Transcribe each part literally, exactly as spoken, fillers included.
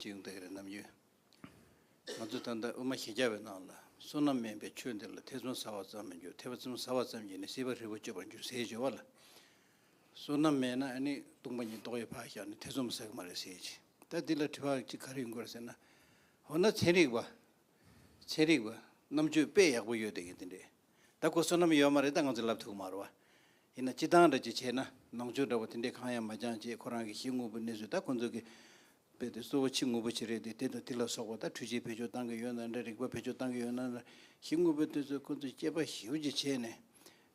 ཅིག་འདུག་རེད་ནམ་རྒྱུན། ང་ཚོ་ད་ལྟ་དབུ་མ་ཞེས་བྱ་བའི་ནང་ལ་བསོད་ནམས་དམན་པའི་ཆོས་འདི་ལ་ཐེ་ཚོམ་ཟ་བར་བརྩམས་མི་འགྱུར། ཐེ་ཚོམ་ཟ་བར་བརྩམས་ཀྱིས་ནི་སྲིད་པ་ཧྲིལ་པོ་གཅོད་པར་འགྱུར་ཟེར་བརྗོད་པ་ལ། བསོད་ནམས་མེད་ན་ཨ་ནི་སྟོང་པ་ཉིད་རྟོགས་ཡས་ཕར་བཞག་ནས་ཐེ་ཚོམ་ཟ་གི་མ་རེད་ཟེར་གྱི། ད་འདི་ལ་དྲི་བ་ཅིག་ག་རེ་ཡོང་གི་རེད་ཟེར་ན། འོ་ན་ཚན་རིག་པ། ཚན་རིག་པ་རྣམ་དཔྱོད་དཔེ་ཡག་པོ་ཡོད་དེ་གི་དེ་འདྲས། ད་ཁོ་བསོད་ནམས་ཡོད་མ་རེད། ད་ང་ཚོས་ལབ་ཐུབ་ཀྱི་མ་རེད་བ། ཡིན་ན་སྤྱི་བཏང་འདྲ་ཅིག་བྱས་ན་ནང་ཆོས་འདྲ་བོ་དེ་འདྲས་གང་ཡང་མ་སྦྱངས་བྱས་ཁོ་རང་གི་གཞི་དངོས་པོའི་གནས་ཚུལ། ད་ཁོ་ཚོ་གི་དཔེ་དེ་གཙོ་བོ་ཕྱི་དངོས་པོ་ཅིག་རེད་དེ། དེ་དང་དེ་ལ་སོགས་པ་ད་འཕྲུལ་ཆས་བེད་སྤྱོད་བཏང་གི་ཡོད་ན་འདྲ། རིག་པ་བེད་སྤྱོད་བཏང་གི་ཡོད་ན་འདྲ། གཞི་དངོས་པོའི་དུས་ཚོད་ཁོ་ཚོས་དཔྱད་པ་ཞིབ་ཅིག་བྱས་ནས་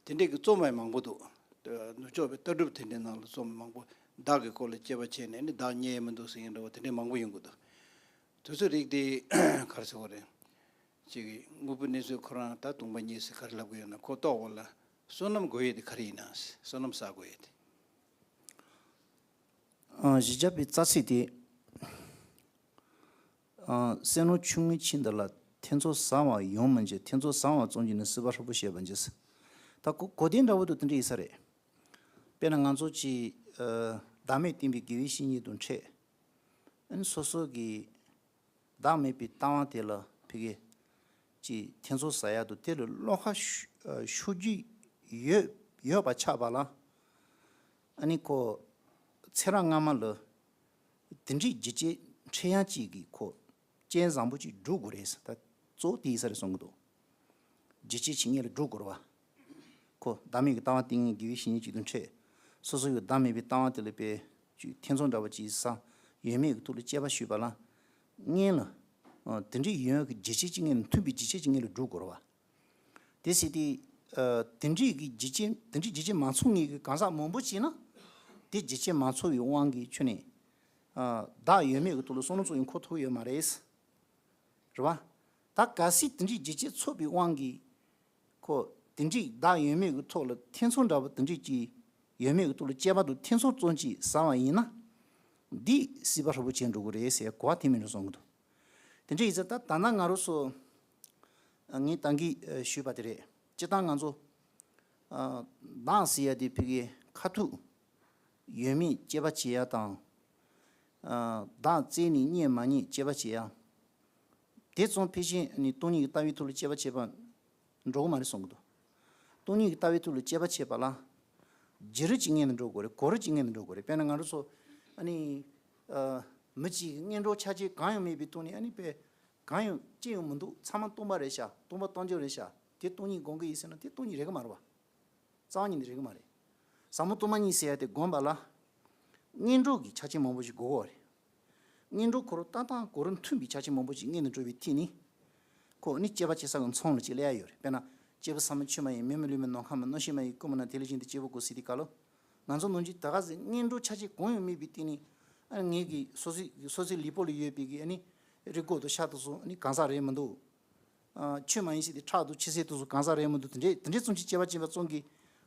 དེ་འདྲས་ཀྱི་རྩོམ་པ་མང་པོ་འདུག། ད་ནུབ་ཕྱོགས་པའི་ལྟ་གྲུབ་དེ་འདྲའི་ནང་ལ་རྩོམ་པ་མང་པོ། བདག་གི་སྐོར་ལ་དཔྱད་པ་བྱས་ནས་ནི་བདག་རྙེད་མི་འདུག་ཟེར་མཁན་འདྲ་བོ་དེ་འདྲས་མང་པོ་ཡོང་གི་འདུག། དུས་ཚོད་རིག་དེ་ག་རེ་ཟེར་བ་རེད། ཅིག་གི་དངོས་པོའི་གནས་ཚུལ་ཁོ་རང་ད་སྟོང་པ་ཉིད་ཟེར་ག་རེ་ལབ་དགོས་ཡོད་ན། ཁོ་རྟོགས་པ་ལ་བསོད་ནམས་དགོས་ཡས་དེ་ག་རེ་ཡིན་ན། བསོད་ནམས་བསགས་དགོས་ཡས་དེ། ཨ། གཞི་བཅའ་བའི་རྩ་ཚིག་དེ། ཨ། བསོད་ནམས་ཆུང་ངུའི་ཆེད་འདི་ལ། ཐེ་ཚོམ་ཟ་བར་ཡོང་མི་བྱེད། ཐེ་ཚོམ་ཟ་བར་བརྩམས་ཀྱིས་ནི་སྲིད་པ་ཧྲིལ་པོ་གཅོད་པར་འགྱུར་ཟེར། ད་གོ་གོ་དོན་འདྲ་བོ་འདུག། དེ་འདྲ་ཡིན་ས་རེད། དཔེར་ན་ང་ཚོ་ཅིག། ཨ། བདག་མེད་བསྟན་པའི་དགེ་བའི་བཤེས་གཉེན་དང་འཕྲད། ཨ་ནི་སོ་སོ་གི་བདག་མེད་པའི་ལྟ་བ་དེ་ལ་ཕ་གི་ཅིག་ཐེ་ཚོམ་ཟ་ཡག་འདུག། དེ་ལ་བློ་ཁ་ཤོར་ཤོར་རྒྱུ་ཡོད་ཡོད་པ་ཆགས་པ་ལ། ཨ་ནི་ཁོ་ཚེ་རབས་སྔ་མ་ལ་དེ་འདྲའི་འཇིགས་བྱེད་འཕྲད་ཡག་ཅིག་གི་ཁོ་རྐྱེན་བཟང་པོ་ཅིག་སྒྲུབ་དགོས་རེད་ཟེར། ད་གཙོ་བོ་དེ་ཡིན་ས་རེད་བསམ་གྱི་འདུག། འཇིགས་བྱེད་ཅིག་སྔོན་ལ་སྒྲུབ་དགོས་རེད་བ། ཁོ་བདག་མེད་ཀྱི་ལྟ་བ་བསྟེན་མཁན་དགེ་བའི་བཤེས་གཉེན་ཅིག་དང་འཕྲད། སོ་སོ་ཡི་བདག་མེད་པའི་ལྟ་བ་དེ་ལ་དཔེ་ཅིག་ཐེ་ཚོམ་འདྲ་བ་ཅིག་ཟ། ཡོད་མེད་ཀྱི་ཐོག་ལ་དཔྱད་པ་ཞུས་པ་ལ། སྔོན་ལ། ཨ། དེ་འདྲའི་ཡོད་ཀྱི་འཇིགས་བྱེད་ཅིག་སྔོན་ལ། མཐུན་པའི་འཇིགས་བྱེད་ཅིག་སྔོན་ལ་སྒྲུབ་དགོས་རེད་བ། དེ་ཟེར་དུས། ཨ། དེ་འདྲའི་གི་འཇིགས་བྱེད། དེ་འདྲའི་འཇིགས་བྱེད་མ་ཚོར་མཁན་གྱི་གང་ཟག་མང་པོ་ཅིག་ན། དེ་འཇིགས་བྱེད་མ་ཚོར་བའི་དབང་གིས་ཁྱོན་ནས། ཨ། བདག་ཡོད་མེད་ཀྱི་ཐོག་ལ་བསམ་བློ་ཚོར་བའི་འཁོར་ཐུབ་ཡོད་མ་རེད། རེད་བ། ད་གལ་སྲིད་དེ་འདྲའི་འཇིགས་བྱེད་ཚོར་བའི་དབང་གིས། ཁོ་དེ་འདྲའི་བདག་ཡོད་མེད་ཀྱི་ཐོག་ལ་ཐེ་ཚོམ་འདྲ་བོ་དེ་འདྲའི་ཅིག་ཡོད་མེད་ཀྱི་ཐོག་ལ་དཔྱད་པ་དང་ཐེ་ཚོམ་ཙམ་ཅིག་ཟ་བ་ཡིན་ན། འདི་སྲིད་པ་ཧྲིལ་པོ་བྱས་འགྲོ་གི་རེད་ཟེར་གོ་བ་དེ་མིན་འགྲོ་བསམ་གྱི་འདུག། དེ་འདྲ་ཡིན་ཙང་ད་ད་ལྟ་ང་རང་ཚོ། ཨ། ངས་ད་གིན་ཞུས་པ་དེ་རེད། སྤྱིར་བཏང་ང་ཚོ། ཨ། བདག་ཟེར་ཡ་དེ་ཕ་གིའི་ཁ་ཐུག་ཡོད་མེད་དཔྱད་པ་བྱེད་ཡ་དང་། ཨ། བདག་རྩད་ནས་རྙེད་མ་རྙེད་དཔྱད་པ་བྱེད་ཡ། དེ་ཙམ་ཕལ་ཆེར་ནི་སྟོང་ཉིད་ཀྱི་ལྟ་བའི་ཐོག་ལ་དཔྱད་པ་བྱེད་པ་འགྲོ་གི་མ་རེད་བསམ་གྱི་འདུག། སྟོང་ཉིད་ཀྱི་ལྟ་བའི་ཐོག་ལ་དཔྱད་པ་བྱེད་པ་ལ། བརྗེ་རེས་ཀྱི་ངང་ནས་འགྲོ་དགོས་རེད། གོམས་རེས་ཀྱི་ངང་ནས་འགྲོ་དགོས་རེད། དཔེར་ན་ང་རང་ཚོ། ཨ་ནི། ཨ། མི་གཅིག་གིས་སྔོན་འགྲོ་ཆ་རྐྱེན་གང་ཡང་མེད་པའི་སྟེང་ནས། ཨ་ནི་དཔེ་གང་ཡང་ཅི་ཡང་མི་འདུག། ཚང་མ་སྟོང་པ་རེད་ཤག། སྟོང་པ་རྟོགས་འཇོག་རེད་ཤག། དེ་སྟོང་ཉིད་སྒོམ་གྱི་ཡིན་ཟེར་ན་དེ་སྟོང་ཉིད་རེད་གི་མ་རེད་བ། རྩ་བ་ཉིད་ནས་རེད་གི་མ་རེད། ཟབ་མོ་སྟོང་པ་ཉིད་ཟེར་ཡ་དེ་སྒོམ་པ་ལ། སྔོན་འགྲོ་གི་ཆ་རྐྱེན་མང་པོ་ཞིག་དགོས་ཀྱི་རེད། སྔོན་འགྲོ་ཁོ་རང་ལྟ་སྟངས་ཁོ་རང་མཐུན་པའི་ཆ་རྐྱེན་མང་པོ་ཞིག་སྔོན་དུ་འགྲོ་བའི་མཐུད་ནས། ཁོ་ནི་དཔྱད་པ་བྱེད་ས་གི་མཚམས་ལ་ཅིག་སླེབས་ཡ་ཡོད་རེད། དཔེར་ན། སྐྱེས་བུ་ཟབ་མོ་ཆོས་མ་ཡིན། མི་མི་ལུས་མིན། ནམ་མཁའ་མིན། གནམ་གཤིས་མ་ཡིན། ཀུན་མིན་ན། དེ་ལས་བཞེངས་ཏེ་སྐྱེ་བོ་ཀུན། ཟེར་དུས་སྐབས་ལ། ང་ཚོ་ནང་ཆོས་ད་ག་ཟེ་སྔོན་འགྲོ་ཆ་རྐྱེན་གང་ཡང་མེད་པའི་སྟེང་ནས། ཨ། ངེད་ཀྱི་སོ་སོའི་སོ་སོའི་ལུས་པོ་ལ་ཡོད་པའི་གི། ཨ་ནི། རིགས་མགོ་དང་ཤ་དང་གསུམ། ཨ་ནི་གང་ཟག་རེད་མི་འདུག། ཨ། ཆོས་མ་ཡིན་ཟེར་དུས་ཁྲག་དང་ཕྱི་གསོས་དེ་ཚོ་གང་ཟག་རེད་མི་འདུག། དེ་འདྲས་དེ་འདྲས་ཙམ་ཅིག་དཔྱད་པ་བྱེད་པ་ཙམ་གྱིས་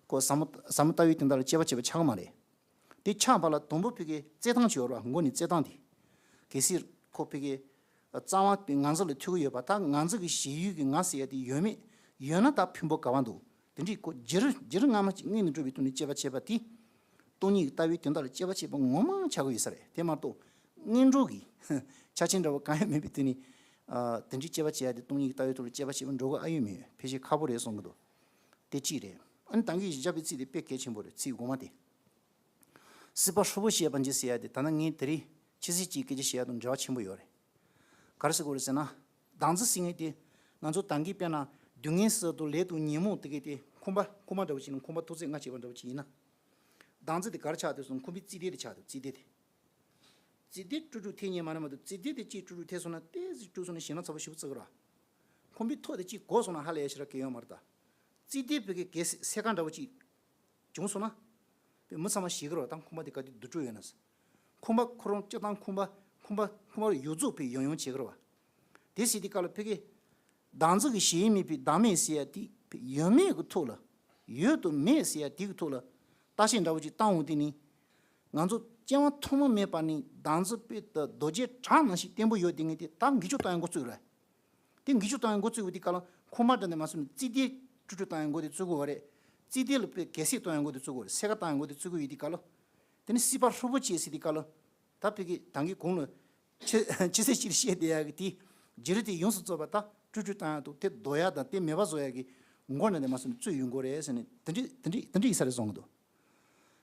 ཁོ་ཟབ་མོ་ཟབ་མོ་ལྟ་བའི་དོན་དག་ལ་དཔྱད་པ་བྱེད་པ་ཆགས་ཀྱི་མ་རེད། དེ་ཆགས་པ་ལ་དང་པོ་ཕ་གིའི་རྩོད་སྟངས་ཅིག་ཡོད་རེད་བ། མགོ་ནས་རྩོད་སྟངས་དེ། གལ་སྲིད་ཁོ་ཕ་གིའི་རྩ་བ་དེ་ང་ཚོ་ལ་ཐུག་གི་ཡོད་པ། ད་ང་ཚོ་གི་ཞེན་ཡུལ་གྱི་ང་ཟེར་ཡ་དེ་ཡོད་མེད། ཡོད་ན་ད་ཕུང་པོ་ག་པར་འདུག། དེ་འདྲས་ཁོ་བརྗེ་རེས་བརྗེ་རེས་སྔ་མ་ཅིག་སྔོན་ནས་འགྲོ་བའི་ཐོག་ནས་དཔྱད་པ་བྱས་པ་དེ། སྟོང་ཉིད་ཀྱི་ལྟ་བའི་དོན་དག་ལ་དཔྱད་པ་བྱེད་པ་ངོ་མ་ཆགས་ཀྱི་ཡོད་ས་རེད། དེ་མ་གཏོགས། སྔོན་འགྲོ་གི་ཆ་རྐྱེན་འདྲ་བོ་གང་ཡང་མེད་པའི་དུས་ནས། ཨ། དེ་འདྲའི་དཔྱད་པ་བྱེད་ཡ་དེ་སྟོང་ཉིད་ཀྱི་ལྟ་བའི་ཐོག་ལ་དཔྱད་པ་བྱེད་པ་འགྲོ་གི་ཨ་ཡོད་མེད་ཡོད་ཕལ་ཆེར་ཁག་པོ་རེད་བསམ་གྱི་འདུག། དེ་གཅིག་རེད། ཨ་ནི་ད་གིན་གཞི་བཅའ་བའི་ཚིག་དེ་དཔེ་གལ་ཆེན་པོ་རེད། ཚིག་དགོངས་པ་དེ། སྲིད་པ་ཧྲིལ་པོ་གཅོད་པར་འགྱུར་ཟེར་ཡ་དེ། ད་ནི་ངས་དེ་རིང་ཕྱི་ཚེས་གཅིག་སྐད་ཆ་བཤད་ཡ་དང་འབྲེལ་བ་ཆེན་པོ་ཡོད་རེད། ག་རེ་ཟེར་དགོས་རེད་ཟེར་ན། བདག་འཛིན་ཟེར་མཁན་དེ། ང་ཚོ་ད་གིན་དཔེར་ན། སྡུག་བསྔལ་ཟེར་དང་ལས་དང་ཉོན་མོངས་དེ་གས་དེ། ཁང་པ་ཁང་པ་འདྲ་བོ་ཅིག་ནང་ཁང་པ་ཐོག་བརྩེགས་ལྔ་བྱས་པ་འདྲ་བོ་ཅིག་ཡིན་ན། བདག་འཛིན་དེ་ག་རེ་ཆགས་འདུག་ཟེར་ན། ཁང་པའི་རྩིག་ལྡེབས་དེ་ཆགས་འདུག། རྩིག་ལྡེབས་དེ། རྩིག་ལྡེབས་དཀྲུག་དཀྲུག་འཐེན་མཁན་མ་རེད་མ་གཏོགས། རྩིག་ལྡེབས་དེ་གཅིག་དཀྲུག་དཀྲུག་འཐེན་སོང་ན་ཏོག་ཙམ་དཀྲུག་སོང་ན་ཞེད་སྣང་ཚ་པོ་ཞེ་པོ་སྐྱེ་གི་རེད། ཁང་པའི་ཐོག་དེ་གཅིག་བསྒོར་སོང་ན་ཧ་ལས་ཡ་ཞེ་དྲག་གང་ཡང་ཡོད་མ་རེད་ད། རྩིག་ལྡེབས་ཕ་གིའི་གས་སེ་ཁ་འདྲ་བོ་གཅིག་བྱུང་སོང་ན། དཔེ་མི་ཚང་མ་ཞེད་ཀྱི་རེད་བ། ད་ཁང་པ་དེ་ག་དུས་བསྡུ་འགྲོ་ཡོད་ན་ཟེར། ཁང་པ་ཁོ་རང་སྤྱིར་བཏང་ཁང་པ་ཁང་པ་ཁང་པ་ཡོངས་རྫོགས་དཔེ་ཡང་ཡང་བྱེད་ཀྱི་རེད་བ། དེ་ཟེར་དུས་སྐབས་ལ་ཕ་གིའི་བདག་འཛིན་གྱི་ཞེན་ཡུལ་མེད་པའི་བདག་མེད་ཟེར་ཡ་དེ། ཡོད་མེད་ཀྱི་ཐོག་ལ། ཡོད་དང་མེད་ཟེར་ཡ་དེ་གི་ཐོག་ལ་བརྟག་དཔྱད་འདྲ་བོ་ཅིག་བཏང་འོང་དུས་ནི། ང་ཚོ་སྐྱེ་བ་ཐོག་མ་མེད་པ་ནས་བདག་འཛིན་དཔེ་ད་རྡོ་རྗེ་བྲག་ནང་བཞིན་བརྟན་པོ་ཡོད་དེ་ངས་དེ་ད་འགུལ་སྐྱོད་བཏང་ཡ་འགོ་བཙུགས་རེད། དེ་འགུལ་སྐྱོད་བཏང་ཡ་འགོ་བཙུགས་པ་དེ་ག་ལ་ཁོ་མ་འདྲ་ནས་མ་སོང་ནས་རྩིག་ལྡེབས་དཀྲུག་དཀྲུག་བཏང་ཡ་འགོ་དེ་བཙུགས་དགོས་པ་རེད། རྩིག་ལྡེབས་ལ་དཔེ་གས་སེ་གཏོང་ཡ་འགོ་དེ་བཙུགས་དགོས་རེད། སེ་ཁ་བཏང་ཡ་འགོ་དེ་བཙུགས་དགོས་ཡོད་དེ་ག་ལ། དེ་ནི་སྲིད་པ་ཧྲིལ་པོ་གཅོད་ཟེར་དེ་ག་ལ། ད་ཕ་གིའི་ད་གིན་གོང་ལ། ཆེ་ཆེ་ཚད་ཅིག་བཤད་བསྡད་ཡག་གི་དེ་བརྗེ་རེས་དེ་ཡོངས་སུ་རྫོགས་པ་ད་སྤྲོས་བྲལ་བཏང་ཡག་འདུག་དེ་ལྡོག་ཡག་དང་དེ་མེད་པ་བཟོ་ཡག་གི་མགོ་ནས་དེ་མ་སོང་ནས་རྩོད་ཡོང་དགོས་རེད་ཟེར་ནས་དེ་འདྲ་དེ་འདྲ་དེ་འདྲ་ཡིན་ས་རེད་བསམ་གི་འདུག་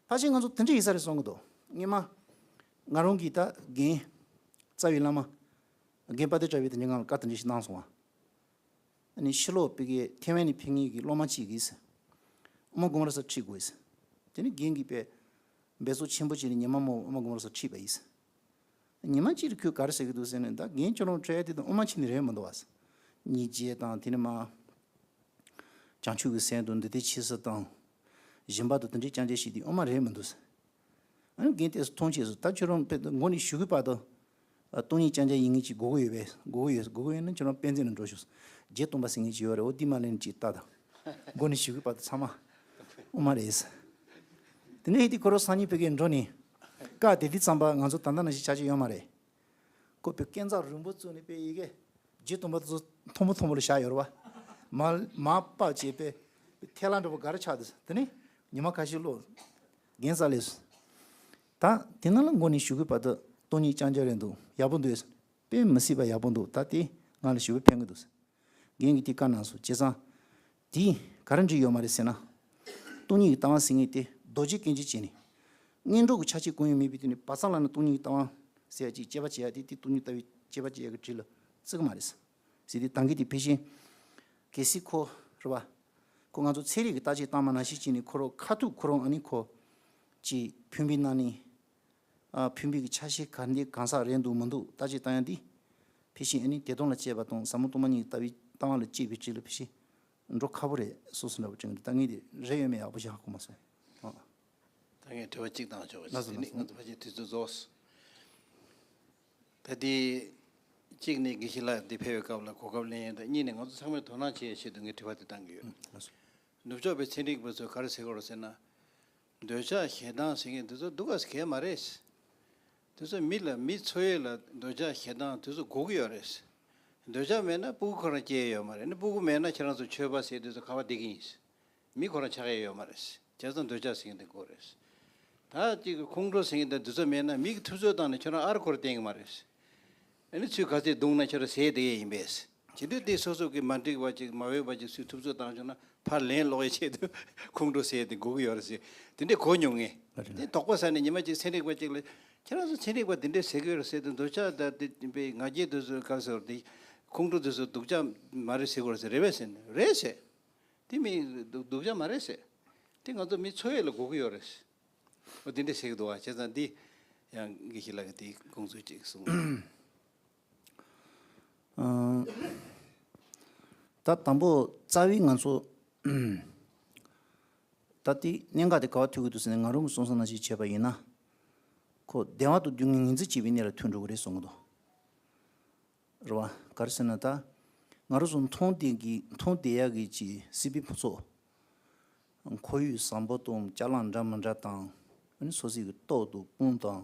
ཕལ་ཆེར་ང་ཚོ་དེ་འདྲ་ཡིན་ས་རེད་བསམ་གི་འདུག་སྔོན་མ་ང་རང་གིས་ད་རྒན་རྩ་བའི་བླ་མ་རྒན་དཔལ་ལྡན་གྲགས་པའི་དེ་འདྲའི་ངང་ལ་བཀའ་དེ་འདྲ་ཞིག་གནང་སོང་བ། ཨ་ནི་ཕྱི་ལོགས་ཕ་གིའི་ཐེ་ཝན་ནས་ཕེབས་མཁན་གྱི་སློབ་མ་གཅིག་གིས་དབུ་མ་དགོངས་པ་རབ་གསལ་ཁྲིད་དགོས། དེ་ནི་རྒན་གྱིས་པས་འབད་རྩོལ་ཆེན་པོ་བྱས་ནས་ཉི་མ་མོ་དབུ་མ་དགོངས་པ་རབ་གསལ་ཁྲིད་པ་ཡིན། ཉི་མ་གཅིག་རེ་ཁོས་ག་རེ་ཟེར་གྱི་འདུག་ཟེར་ནས། ད་རྒན་ཁྱོད་རང་འཕྲད་ཡ་དེ་དང་དབུ་མ་ཁྱེར་ནས་རེད་མི་འདུག་བ། སྙིང་རྗེ་དང་དེ་ནི་མ་བྱང་ཆུབ་ཀྱི་སེམས་དང་འདུས་བདེ་ཆེ་ས་དང་སྦྱིན་པ་དང་དེ་འདྲའི་རྐྱང་རྐྱང་ཞིག་དེ་དབུ་མ་རེད་མི་འདུག་ཟེར། ཨ་ནི་རྒན་དེས་མཐོང་ཆེས་སུ། ད་ཁྱོད་རང་དཔེ་མགོ་ནས་གཞུག་གུའི་བར་དུ་ཨ་སྟོང་ཉིད་རྐྱང་རྐྱང་ཡིན་ངེས་ཀྱི་དགོས་ཀྱི་ཡོད་པས། དགོས་ཀྱི་ཡོད། དགོས་ཀྱི་ཡོད་ན་ཁྱོད་རང་དཔེ་མཛོད་ནང་འགྲོ་ཤོག་བརྒྱད་སྟོང་པ་ཟེར་ངེས་ཀྱི་ཡོད་རེད། འོ་འདི་མ་ལེན་ཅིག་ལྟ་དང་། མགོ་ནས་གཞུག་གུའི་བར་དུ་ཚང་མ་དབུ་མ་རེད། དེ་ནས་ཧི་དི་ཁོ་རང་སང་ཉིན་ཕ་གིར་འགྲོ་ནས་བཀའ་དེ་དུས་ཙམ་པ་ང་ཚོ་ད་ལྟ་ནང་བཞིན་ཆགས་ཀྱི་ཡོད་མ་རེད། ཁོ་པའི་སྐས་འཛེག་རིང་པོ་བཙུགས་ནས་པའི་ཡི་གེ་བརྒྱད་སྟོང་པ་དེ་ཚོ་མཐོན་པོ་མཐོན་པོ་ལ་བཞག་ཡོད་རེད་བ། མར་མར་ཕབ་བྱས་པའི་ཐལ་བ་འདྲ་པོ་ག་རེ་ཆགས་འདུག་དེ་ནས་ཉི་མ་ཁ་ཤས་ལོག་རྒན་རྩ་ལས་སོ། ད་དེ་ནང་ལ་མགོ་ནས་གཞུག་གུའི་བར་དུ་སྟོང་ཉིད་རྐྱང་རྐྱང་རེད་འདུག་ཡག་པོ་འདུག་དཔེ་མི་སྲིད་པ་ཡག་པོ་འདུག་ད་དེ་ང་ལ་ཞེ་པོ་ཕན་གི་འདུག་རྒན་གྱིས་དེ་བཀའ་གནང་སོང་། བྱས་ཙང་དེས་ག་རེ་འགྲིག་ཡོད་མ་རེད་ཟེར་ན། སྟོང་ཉིད་ཀྱི་ལྟ་བ་ཟེར་མཁན་དེ་རྡོ་རྗེ་སྐད་ཅིག་བྱས་ནས། སྔོན་འགྲོ་གི་ཆ་ཤས་གང་ཡང་མེད་པའི་དུས་ནས་བག་ཙམ་ལ་ནི་སྟོང་ཉིད་ཀྱི་ལྟ་བ་ཟེར་ཡ་ཅིག་དཔྱད་པ་བྱེད་ཡ་དེ་དེ་སྟོང་ཉིད་ལྟ་བའི་དཔྱད་པ་བྱེད་ཡ་གི་གྲས་ལ་བརྩི་གི་མ་རེད་ཟེར། དེ་ད་གིན་དེ་ཕལ་ཆེར་གལ་སྲིད་ཁོ་རེད་བ། ཁོ་ང་ཚོ་ཚན་རིག་གི་བརྟག་དཔྱད་བཏང་བ་ནང་བཞིན་བྱས་ནས་ཁོ་རང་ཁ་ཐུག་ཁོ་རང་ཨ་ནི་ཁོ་ཅིག་ཕུང་པོའི་ནང་ནས། ཨ། ཕུང་པོའི་གི་ཆ་ཤས་ག་འདི་གང་ཟག་རེད་འདུག་མི་འདུག་བརྟག་དཔྱད་བཏང་ཡ་འདི། ཕལ་ཆེར་ཨ་ནི་བདེ་སྟོང་ལ་དཔྱད་པ་དང་ཟབ་མོ་སྟོང་པ་ཉིད་ཀྱི་ལྟ་བའི་ལྟ་བ་ལ་དཔྱད་པའི་གྲས་ལ་ཕལ་ཆེར་འགྲོ་ཁག་པོ་རེད་སོ་སོ་འདྲ་པོ་དྲན་གི་འདུག་ད་ངས་དེ་རེད་ཡོད་མེད་ཡག་པོ་ཞིག་ཧ་གོ་མ་སོང་། ཨ། ད་ངས་དྲི་བ་གཅིག་བཏང་ཆོག་པ། ལགས་སོ། དེ་ནི་ལགས་སོ། ང་ཚོ་ཕལ་ཆེར་དུས་ཚོད་རྫོགས་སོང་། ད་དེ་གཅིག་ནི་དགེ་བཤེས་ལགས་འདི་ཕེབས་པའི་སྐབས་ལ་གོ་སྐབས་ལེན་ཡས་དང་། གཉིས་ནི་ང་ཚོ་ཚང་མས་དོ་སྣང་བྱེད་ཡས་ཆེད་དུ་ངས་དྲི་བ་དེ་བཏང་གི་ཡོད། ལགས་སོ། ནུབ་ཕྱོགས་པའི་ཚན་རིག་པ་ཚོས་ག་རེ་ཟེར་གི་ཡོད་རེད་ཟེར་ན། འདོད་ཆགས་ཞེ་སྡང་ཟེར་མཁན་འདི་ཚོ་སྡུག་ག་ཟེ་གས་མ་རེད། འདི་ཚོ་མི་ལ་མི་འཚོ་ཡས་ལ་འདོད་ཆགས་ཞེ་སྡང་འདི་ཚོ་དགོས་ཀྱི་ཡོད་རེད། འདོད་ཆགས་མེད་ན་སྤུ་གུ་ཁོ་རང་སྐྱེ་ཡས་ཡོད་མ་རེད། ནི་སྤུ་གུ་མེད་ན་ཁྱེད་རང་ཚོ་ཆོས་པ་ཟེར་འདི་ཚོ་ཁ་བ་བདེ་གི་ཡིན། མི་ཁོ་རང་ཆགས་ཡས་ཡོད་མ་རེད། བྱས་ཙང་འདོད་ཆགས་ཟེར་མཁན་འདི་དགོས་རེད། ད་ཅིག་ཁོང་ཁྲོ་ཟེར་མཁན་འདི་འདི་ཚོ་མེད་ན་མི་གི་ཐུབ་ཚོད་བཏང་ནས་ཁྱོད་རང་ཨར་ཁོར་བསྟན་གི་མ་རེད། ཨ་ནི་ཚུར་ག་ཚོད་བརྡུངས་ན་ཁྱོད་རང་ཟས་བསྡད་ཡས་ཡིན་པས། བྱེད་དུས་དེ་སོ་སོ་གི་མ་འགྲིག་པ་ཅིག་མ་འོས་པ་ཅིག་སུས་ཐུབ་ཚོད་བཏང་བྱུང་ན་ཕར་ལན་སློག་ཡས་ཆེད་དུ་ཁོང་ཁྲོ་ཟེར་དེ་དགོས་ཀྱི་ཡོད་རེད་ཟེར། དེ་འདྲས་གོ་མྱོང་ངས། ཨ་རེད། དེ་དོགས་པ་ཟ་ནས་ཉི་མ་གཅིག་ཚན་རིག་པ་ཅིག་ལ་ཁྱེད་རང་ཚོ་ཚན་རིག་པ་དེ་འདྲས་ཟེར་གྱི་ཡོད་རེད་ཟེར་དུས་འདོད་ཆགས་དང་དེ་པའི་ང་རྒྱལ་དེ་ཚོ་ག་ཟེར་དེ་ཁོང་ཁྲོ་དེ་ཚོ་སྡུག་ཅག་མ་རེད་ཟེར་གྱི་ཡོད་རེད་ཟེར། རེད་པས་ཟེར་ནས་རེད་ཟེར། དེ་མི་སྡུག་སྡུག་ཅག་མ་རེད་ཟེར། དེ་ང་ཚོ་མི་འཚོ་ཡས་ལ་དགོས་ཀྱི་ཡོད་རེད། འོ་དེ་འདྲས་ཟེར་གྱི་འདུག་བ། བྱས་ཙང་འདི་ཡང་དགེ་བཤེས་ལགས་ཀྱིས་དེ་དགོངས་ཚུལ་ཅིག་གསུངས། ཨང་། ད་དང་པོ་རྩ་བའི་ང་ཚོ་ད་དེ་གནད་འགག་དེ་ག་པར་ཐུག་གི་འདུག་ཟེར་ན། ང་རང་གི་གསུང་བསམ་ནང་བཞིན་བྱས་པ་ཡིན་ན། ཁོ་བདེ་བ་དང་སྡུག་བསྔལ་ངོས་འཛིན་བྱེད་པའི་གནས་ལ་ཐུག་འགྲོ་གི་རེད་གསུང་གི་འདུག་རེད་བ། ག་རེ་ཟེར་ན་ད། ང་རང་ཚོ་མཐོང་བསྡད་ཀྱི་མཐོང་བསྡད་ཡག་གི་ཅིག་སྲིད་པའི་ཕུན་ཚོགས། ཁོར་ཡུག་བཟང་པོ་དང་ཅ་ལག་འདྲ་མི་འདྲ་དང་། ཨ་ནི་སོ་སོ་གི་ལྟོ་དང་སྤུན་དང་།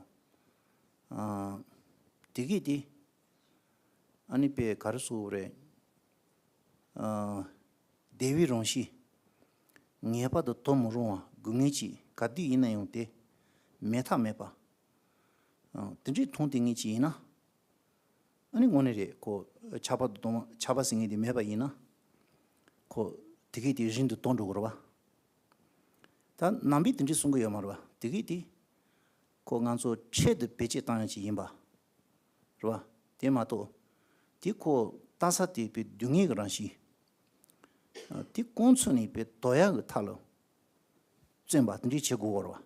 ཨ། དེ་གས་དེ། ཨ་ནི་དཔེ་ག་རེ་ཟེར་དགོས་རེད། ཨ། བདེ་བའི་རང་བཞིན། ངེས་པར་དུ་དོར་མི་རུང་བ་དགོས་ངེས་ཀྱི་ག་དུས་ཡིན་ན་ཡང་དེ་མེད་ཐབས་མེད་པ། ཨ། དེ་འདྲའི་མཐོང་བསྡད་མཁན་ཅིག་ཡིན་ན། ཨ་ནི་དངོས་གནས་རེད། ཁོ་ཆགས་པ་དང་སྡུག་བསྔལ། ཆགས་པ་ཟེར་མཁན་དེ་མེད་པ་ཡིན་ན། ཁོ་དེ་གས་དེ་རིང་དུ་གཏོང་འགྲོ་གི་རེད་བ། ད་ནང་པས་དེ་འདྲས་གསུང་གི་ཡོད་མ་རེད་བ། དེ་གས་དེ་ཁོ་ང་ཚོ་འཕྲལ་དུ་བེད་སྤྱོད་བཏང་ཡག་ཅིག་ཡིན་པ་རེད་བ། དེ་མ་གཏོགས་དེ་ཁོ་ལྟ་ས་དེ་དཔེ་སྡུག་བསྔལ་གྱི་རང་བཞིན། ཨ། དེ་ཁོང་ཚོ་ནས་དཔེ་དོར་ཡག་གི་ཐབས་ལ་བརྩོན་པ་དེ་འདྲས་བྱེད་དགོས་པ་རེད་བ།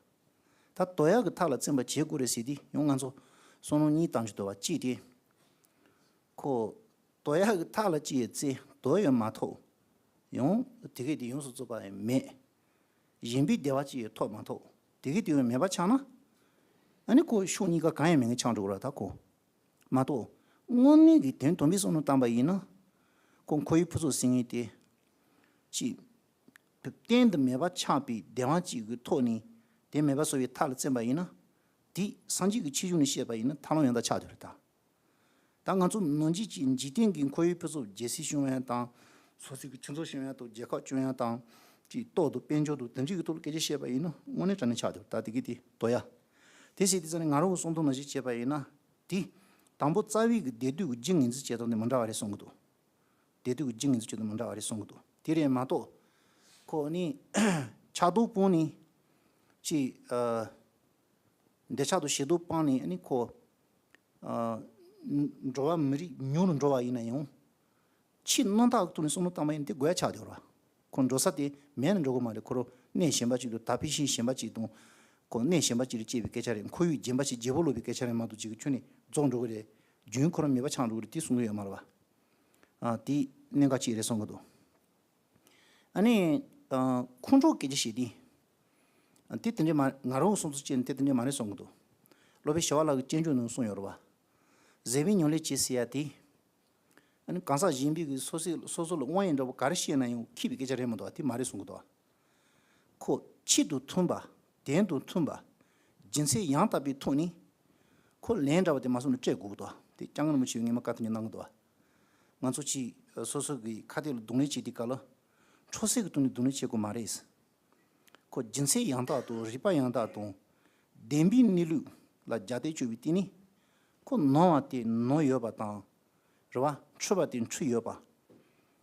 ད་དོར་ཡག་གི་ཐབས་ལ་བརྩོན་པ་བྱེད་དགོས་རེད་ཟེར་དུས་ཡང་ང་ཚོ་བསམ་བློ་གཉིས་བཏང་རྒྱུ་འདུག་བ། གཅིག་དེ། ཁོ་དོར་ཡག་གི་ཐབས་ལ་ཅིག་བརྩོན་དོར་ཡོད་མ་ཐོག་ཡང་དེ་གས་དེ་ཡོངས་སུ་རྫོགས་པ་ཡང་མེད། གཞན་པའི་བདེ་བ་ཅིག་ཡང་ཐོབ་མ་ཐོག་དེ་གས་དེ་ཡང་མེད་པ་ཆགས་ན། ཨ་ནི་ཁོ་ཕྱོགས་གཉིས་ཀ་གང་ཡང་མེད་མཁན་ཆགས་འགྲོ་གི་རེད་ད་ཁོ། མ་གཏོགས་དངོས་གནས་ཀྱི་དོན་དམ་པའི་བསམ་བློ་བཏང་པ་ཡིན་ན། ཁོ་ཁོར་ཡུག་ཕུན་ཚོགས་ཟེར་མཁན་དེ་ཅིག་གཏན་དུ་མེད་པ་ཆགས་པའི་བདེ་བ་ཅིག་གི་ཐོག་ནས་དེ་མེད་པ་བཟོ་བའི་ཐབས་ལ་བརྩོན་པ་ཡིན་ན། དེ་སངས་རྒྱས་ཀྱི་ཁྱད་གཞི་ནས་བཤད་པ་ཡིན་ན་ཐབས་ལམ་ཡང་དག་ཆགས་བསྡད་རེད་ད། ད་ང་ཚོ་ནང་བཞིན་གྱི་འཇིག་རྟེན་གྱི་ཁོར་ཡུག་ཕུན་ཚོགས་རྒྱལ་སྲིད་སྐྱོང་ཡ་དང་། སོ་སོའི་གི་ཁྱིམ་ཚང་སྐྱོང་ཡ་དང་། རྒྱལ་ཁབ་སྐྱོང་ཡ་དང་། ཅིག་ལྟོ་དང་དཔལ་འབྱོར་དང་དེ་འདྲའི་གི་ཐོག་ལ་སྐད་ཆ་བཤད་པ་ཡིན་ན་དངོས་གནས་དྲང་གནས་ཆགས་བསྡད་རེད་ད། དེ་གས་དེ་དོར་ཡ། དེ་བྱས་དུས་ཙ་ནས་ང་རང་གི་བསམ་བློ་ནང་བཞིན་བྱས་པ་ཡིན་ན། དེ་ དང་པོ་རྩ་བའི་གི་བདེ་སྡུག་གི་རྒྱུ་ངོས་འཛིན་བྱེད་སྟངས་དེ་མི་འདྲ་བ་རེད་གསུང་གི་འདུག། བདེ་སྡུག་གི་རྒྱུ་ངོས་འཛིན་བྱེད་སྟངས་མི་འདྲ་བ་རེད་གསུང་གི་འདུག། དེ་རེད་མ་གཏོགས། ཁོ་ནི་ཆགས་རྡོ་སྤུངས་ནས་ཅི། ཨ། འདོད་ཆགས་དང་ཞེ་སྡང་སྤངས་ནས་ཨ་ནི་ཁོ། ཨ། འགྲོ་བ་མི་རིགས་ཉུང་རུ་འགྲོ་བ་ཡིན་ན་ཡང་། ཕྱི་རྣམ་དག་གི་ཐོག་ནས་བསམ་བློ་བཏང་བ་ཡིན་ན་དེ་དགོས་ཡ་ཆགས་བསྡད་ཡོད་རེད་བ། ཁོ་འགྲོ་ས་དེ་མེད་ན་འགྲོ་གི་མ་རེད། ཁོ་རང་གནས་གཞན་པ་ཅིག་ཏུ་ད་ཕི་ཤིང་གཞན་པ་ཅིག་དང་། ཁོ་གནས་གཞན་པ་ཅིག་ལ་སྐྱེས་པའི་སྐད་ཆ་རེད། ཁོར་ཡུག་རྒན་པ་ཞིག་བརྗེ་པོ་ལོག་པའི་སྐད་ཆ་རེད་མ་གཏོགས་ཅིག་གི་ཁྱོན་ནས་རྫོགས་འགྲོ་གི་རེད། རྒྱུན་ཁོ་རང་མེད་པ་ཆགས་འགྲོ་གི་རེད་དེ་གསུང་གི་ཡོད་མ་རེད་བ། ཨ། དེ་གནད་འགག་ཅིག་རེད་གསུང་གི་འདུག། ཨ་ནི། ཨ། ཁོང་ཁྲོ་སྐད་ཆ་བཤད་དུས། ཨ། དེ་དེ་འདྲས་མ། ང་རང་གི་བསམ་ཚུལ་བཅས་ནི་དེ་དེ་འདྲས་མ་རེད་གསུང་གི་འདུག། སློབ་དཔོན་ཞི་བ་ལྷ་གི་སྤྱོད་འཇུག་ནང་གསུངས་ཡོད་རེད་བ། བཟོད་པའི་ཉམས་ལེན་བྱེད་ཟེར་ཡ་དེ། ཨ་ནི་གང་ཟག་གཞན་པའི་གི་སོ་སོའི་སོ་སོ་ལ་དབང་ཡོད་འདྲ་པོ་ག་རེ་བཤད་ན་ཡང་ཁེགས་པའི་སྐད་ཆ་རེད་མ་གཏོགས་དེ་མ་རེད་གསུང་གི་འདུག། ཁོ་ཆེད་དུ་མཐུན་པ། དོན་དང་མཐུན་པ། རྒྱུ་མཚན་ཡང་དག་པའི་ཐོག་ནས། ཁོ་ལན་འདྲ་བ་དེ་མ་སོང་ནས་སྤྲད་དགོས་ཀྱི་འདུག། དེ་སྐྱབས་མགོན་རིན་པོ་ཆེས་ངས་མ་བཀའ་དེ་ཉིད་གནང་གི་འདུག། ང་ཚོ་ཅིག་སོ་སོ་གི་ཁ་གཏད་ལ་གདོང་ལེན་བྱེད་དུས་སྐབས་ལ། འཕྲོ་སད་ཀྱི་ཐོག་ནས་གདོང་ལེན་བྱེད་དགོས་མ་རེད། ཁོ་རྒྱུ་མཚན་ཡང་དག་དང་རིགས་པ་ཡང་དག་དང་། བདེན་པའི་གནས་ལུགས་ལ་རྒྱ་གཏད་གཅོག་པའི་སྟེང་ནས། ཁོ་ནོར་བ་དེ་ནོར་ཡོད་པ་དང་། རེད་བ། འཁྲུལ་པ་དེ་འཁྲུལ་ཡོད་པ།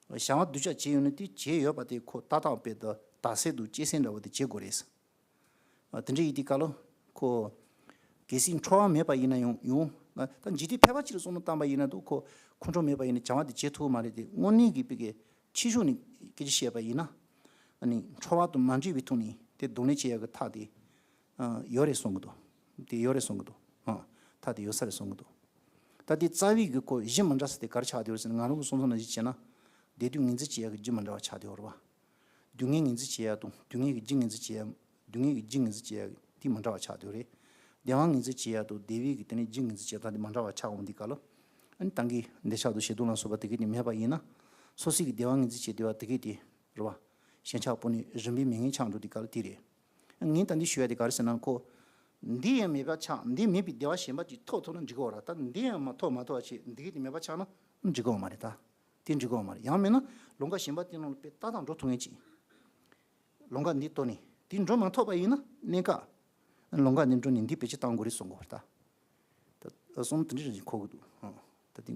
བྱ་བ་སྡུག་ཅག་བྱས་ཡོད་ན་དེ་བྱས་ཡོད་པ་དེ་ཁོ་ཏག་ཏག་དཔེ་དང་དག་སེལ་དང་གཅེས་སེལ་འདྲ་བ་དེ་བྱེད་དགོས་རེད། ཨ། དེ་འདྲ་ཡིན་དུས་སྐབས་ལ་ཁོ། གལ་སྲིད་འཁྲུལ་བ་མེད་པ་ཡིན་ན་ཡང་ཡང་། ང་ད་འཇིག་རྟེན་ཕལ་པ་ཅིག་ལ་བསམ་བློ་བཏང་པ་ཡིན་ན་དུ་ཁོ་ཁོང་ཁྲོ་མེད་པ་ཡིན་ན་བྱ་བ་དེ་བྱེད་ཐུབ་ཀྱི་མ་རེད་དེ། དངོས་གནས་ཀྱི་དཔེ་གི་ཕྱི་ཕྱོགས་ནས་སྐད་ཆ་བཤད་པ་ཡིན་ན། ཨ་ནི་འཁྲུལ་བ་དང་མ་འདྲེས་པའི་ཐོག་ནས་དེ་གདོང་ལེན་བྱེད་ཡག་གི་ཐག་དེ། ཨ། ཡོད་རེད་གསུང་གི་འདུག། དེ་ཡོད་རེད་གསུང་གི་འདུག། ཨ། ཐག་དེ་ཡོད་ས་རེད་གསུང་གི་འདུག། ད་དེ་རྩ་བའི་གི་ཁོ་གཞི་མི་འདྲ་ས་དེ་ག་རེ་ཆགས་བསྡད་ཡོད་རེད་ཟེར་ན། ང་རང་གི་བསམ་བློ་ནང་བཞིན་བྱས་ན། བདེ་སྡུག་ངོས་འཛིན་བྱེད་ཡག་གི་རྒྱུ་མི་འདྲ་བ་ཆགས་བསྡད་ཡོད་རེད་བ། སྡུག་བསྔལ་ངོས་འཛིན་བྱེད་ཡ་དང་སྡུག་བསྔལ་གྱི་རྒྱུ་ངོས་འཛིན་བྱེད་ཡ། སྡུག་བསྔལ་གྱི་རྒྱུ་ངོས་འཛིན་བྱེད་ཡ་དེ་མི་འདྲ་བ་ཆགས་བསྡད་ཡོད་རེད། བདེ་བ་ངོས་འཛིན་བྱེད་ཡ་དང་བདེ་བའི་གི་དེ་ནས་རྒྱུ་ངོས་འཛིན་བྱེད་སྟངས་དེ་མི་འདྲ་བ་ཆགས་འོང་དུས་སྐབས་ལ། ཨ་ནི་ད་གིན་འདོད་ཆགས་དང་ཞེ་སྡང་ལ་སོགས་པ་དེ་གི་དེ་མེད་པ་ཡིན་ན། སོ་སོའི་གི་བདེ་བ་ངོས་འཛིན་བྱེད་བདེ་བ་དེ་གི་དེ་རེད་བ། ཞེན་ཆགས་སྤོང་ནས་རིམ་པས་མྱ་ངན་ཆགས་འགྲོ་དུས་སྐབས་ལ་དེ་རེད། ངས་ད་འདི་ཞུ་ཡ་དེ་ག་རེ་ཟེར་ན་ཁོ། འདི་ཡང་མེད་པ་ཆགས། འདི་མེད་པའི་བདེ་བ་གཞན་པ་ཅིག་ཐོབ་ཐུབ་ན་འགྲིག་གི་ཡོད་རེད། ད་འདི་ཡང་མ་ཐོབ་མ་ཐོབ་པ་བྱས་འདི་གི་དེ་མེད་པ་ཆགས་ན་འགྲིག་གི་ཡོད་མ་རེད་ད། དེ་འགྲིག་གི་ཡོད་མ་རེད། ཡང་མིན་ན་ལམ་ཁ་གཞན་པ་དེ་ནང་ལ་དཔེ་ཏག་ཏག་འགྲོ་ཐུབ་མཁན་ཅིག། ལམ་ཁ་འདི་བཏོན་ནས་དེ་འགྲོ་མ་ཐུབ་པ་ཡིན་ན་གནད་འགག། ལམ་ཁ་འདི་འགྲོ་ནས་འདི་བེད་སྤྱོད་གཏང་དགོས་རེད་གསུང་གི་ཡོད་རེད་ད། ད་གསུང་དེ་འདྲ་རེ་གོ་གི་འདུག། ཨ། ད་དེ།